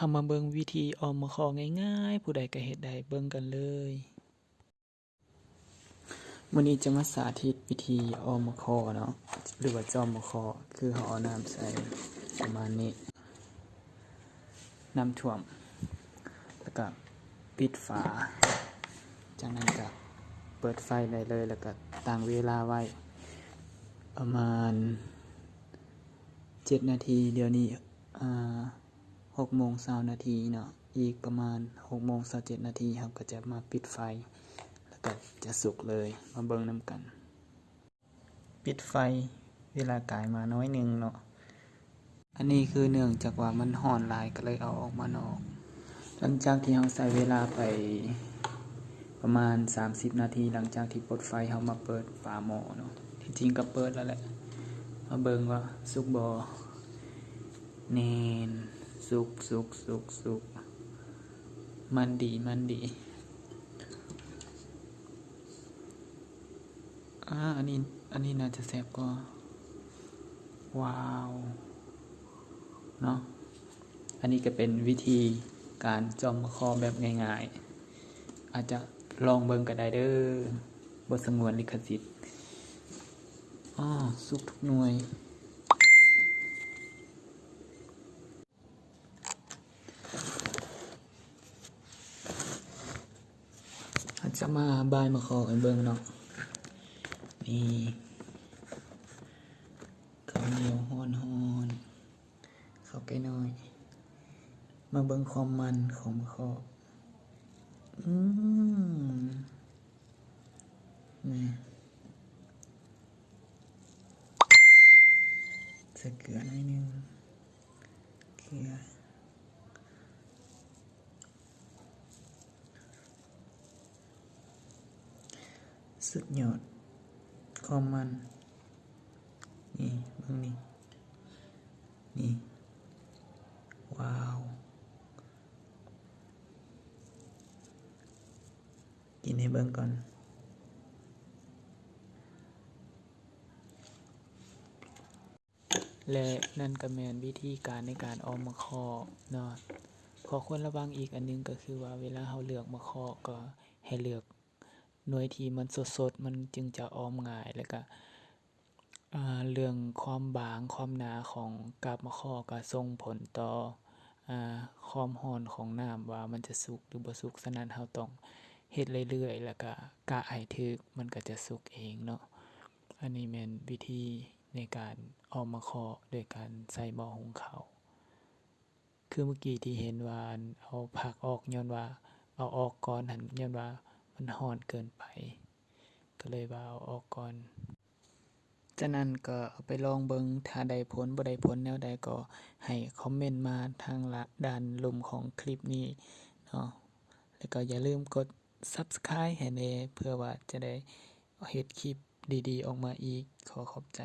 ເຮົາມາເບິ່ງວິທີອອມໝາກຄໍ່ງ່າຍໆ ຜູ້ໃດກໍເຮັດໄດ້ ເບິ່ງກັນເລີຍ. ມື້ນີ້ຈະມາສາທິດວິທີອອມໝາກຄໍ່ເນາະ ຫຼືວ່າຈອມໝາກຄໍ່ ຄືເຮົາເອົານ້ຳໃສ່ປະມານນີ້ ນ້ຳຖ້ວມ ແລ້ວກະປິດຝາ ຈາກນັ້ນກະເປີດໄຟໄດ້ເລີຍ ແລ້ວກະຕັ້ງເວລາໄວ້ປະມານເຈັດນາທີ. ດຽວນີ້ ອ່າ ຫົກໂມງຊາວນາທີເນາະ ອີກປະມານຫົກໂມງຊາວເຈັດນາທີ ເຮົາກໍຈະມາປິດໄຟ ແລ້ວກໍຈະສຸກເລີຍ. ມາເບິ່ງນຳກັນ. ປິດໄຟ ເວລາກາຍມາໜ້ອຍໜຶ່ງເນາະ. ອັນນີ້ຄືເນື່ອງຈາກວ່າມັນຮ້ອນຫຼາຍ ກໍເລີຍເອົາອອກມານອກ. ຫຼັງຈາກທີ່ເຮົາໃຊ້ເວລາໄປປະມານສາມສິບນາທີ ຫຼັງຈາກທີ່ປົດໄຟ ເຮົາມາເປີດຝາໝໍ້ເນາະ. ທີ່ຈິງກໍເປີດແລ້ວແຫຼະ. ມາເບິ່ງວ່າສຸກບໍ່. ແໜ່ນ ສຸກ ສຸກ ສຸກ ສຸກ ມັນດີ ມັນດີ. ອາ ອັນນີ້ ອັນນີ້ໜ້າຈະແຊບກວ່າ. ວ້າວ ເນາະ. ອັນນີ້ກໍເປັນວິທີການຈອມໝາກຄໍ່ແບບງ່າຍໆ ອາດຈະລອງເບິ່ງກໍໄດ້ເດີ ບໍ່ສະຫງວນລິຂະສິດ. ອໍ ສຸກທຸກໜ່ວຍ. ເຮົາຈະມາບາຍໝາກຄໍ່ໃຫ້ເບິ່ງເນາະ. ນີ້ ເຂົ້າໜຽວຮ້ອນໆ ເຂົ້າໄກ່ນ້ອຍ. ມາເບິ່ງຄວາມມັນຂອງໝາກຄໍ່. ອືມ ນີ້ ໃສ່ເກືອໜ້ອຍໜຶ່ງ ເກືອ ສຸດຍອດ ຄວາມມັນ. ນີ້ ເບິ່ງນີ້ ນີ້ ວ້າວ ກິນໃຫ້ເບິ່ງກ່ອນ. ແລະ ນັ້ນກໍແມ່ນວິທີການໃນການອອມໝາກຄໍ່ເນາະ. ຂໍ້ຄວນລະວັງອີກອັນໜຶ່ງກໍຄືວ່າ ເວລາເຮົາເລືອກໝາກຄໍ່ ກໍໃຫ້ເລືອກໜ່ວຍທີ່ມັນສົດໆ ມັນຈຶ່ງຈະອອມງ່າຍ. ແລ້ວກໍ ອ່າ ເລື່ອງຄວາມບາງ ຄວາມໜາຂອງກາບໝາກຄໍ່ກໍສົ່ງຜົນຕໍ່ ອ່າ ຄວາມຮ້ອນຂອງນ້ຳວ່າມັນຈະສຸກ ຫຼື ບໍ່ສຸກ. ສະນັ້ນ ເຮົາຕ້ອງເຮັດເລື້ອຍໆ ແລ້ວກະກະໃຫ້ຖືກ ມັນກໍຈະສຸກເອງເນາະ. ອັນນີ້ແມ່ນວິທີໃນການອອມໝາກຄໍ່ໂດຍການໃສ່ໝໍ້ຫຸງເຂົ້າ. ຄືມື້ກີ້ທີ່ເຫັນວ່າ ອັນ ເອົາຜັກອອກ ຍ້ອນວ່າ ເອົາອອກກ່ອນຫັ້ນ ຍ້ອນວ່າມັນຮ້ອນເກີນໄປ ກໍເລີຍວ່າເອົາອອກກ່ອນ. ຈາກນັ້ນກໍເອົາໄປລອງເບິ່ງ ຖ້າໄດ້ຜົນ ບໍ່ໄດ້ຜົນແນວໃດ ກໍໃຫ້ຄອມເມັນມາທາງລະ ດ້ານລຸ່ມຂອງຄລິບນີ້ເນາະ. ແລ້ວກໍຢ່າລືມກົດ Subscribe ໃຫ້ແດ່ ເພື່ອວ່າຈະໄດ້ເຮັດຄລິບດີໆອອກມາອີກ. ຂໍຂອບໃຈ.